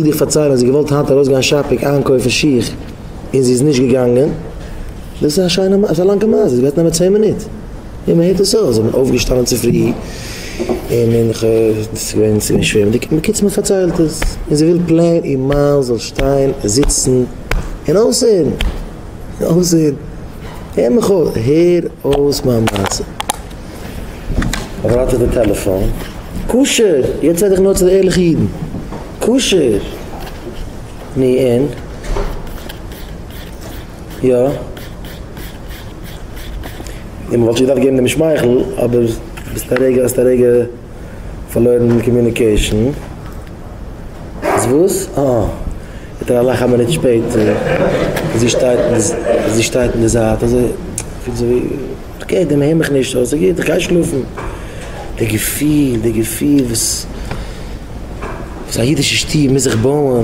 דיר פארציילן אז זי געוואלט היינט ארויסגיין shopping איינקויפן שיך און זי איז נישט געגאנגען, דאס איז א שיינע מעשה, א לאנגע מעשה, עס גייט נעמען צען מינוט, און מען הערט עס אויס, זיי זענען אויפגעשטאנען צופרי און און ס'איז געווען ס'איז געווען שווער, בקיצור מען פארציילט עס, און זי וויל plain איר מאן זאל שטיין זיצן און אויסהערן, אויסהערן, הער מיך אויס, הער אויס מיין מעשה. אבער האט ער די טעלעפאן. כשר! יעצט רעד איך נאר צו די ערליכע אידן. כשר! נו און? יא? און מ'וואלט שוין געדארפט געבן דעם שמייכל, אבער ביסט א רגע האסט א רגע פארלוירן communication. איז וואס? אה. גיט ער א לאך א מינוט שפעטער, און זי שטייט אין די זי שטייט אין די זייט אזוי, פילט זיך ווי. okay, דעם הער מיך נישט אויס, ס'איז גוט, איך גיי שלאפן. די געפיל, די געפיל וואס וואס א אידישע שטוב מוז זיך בויען.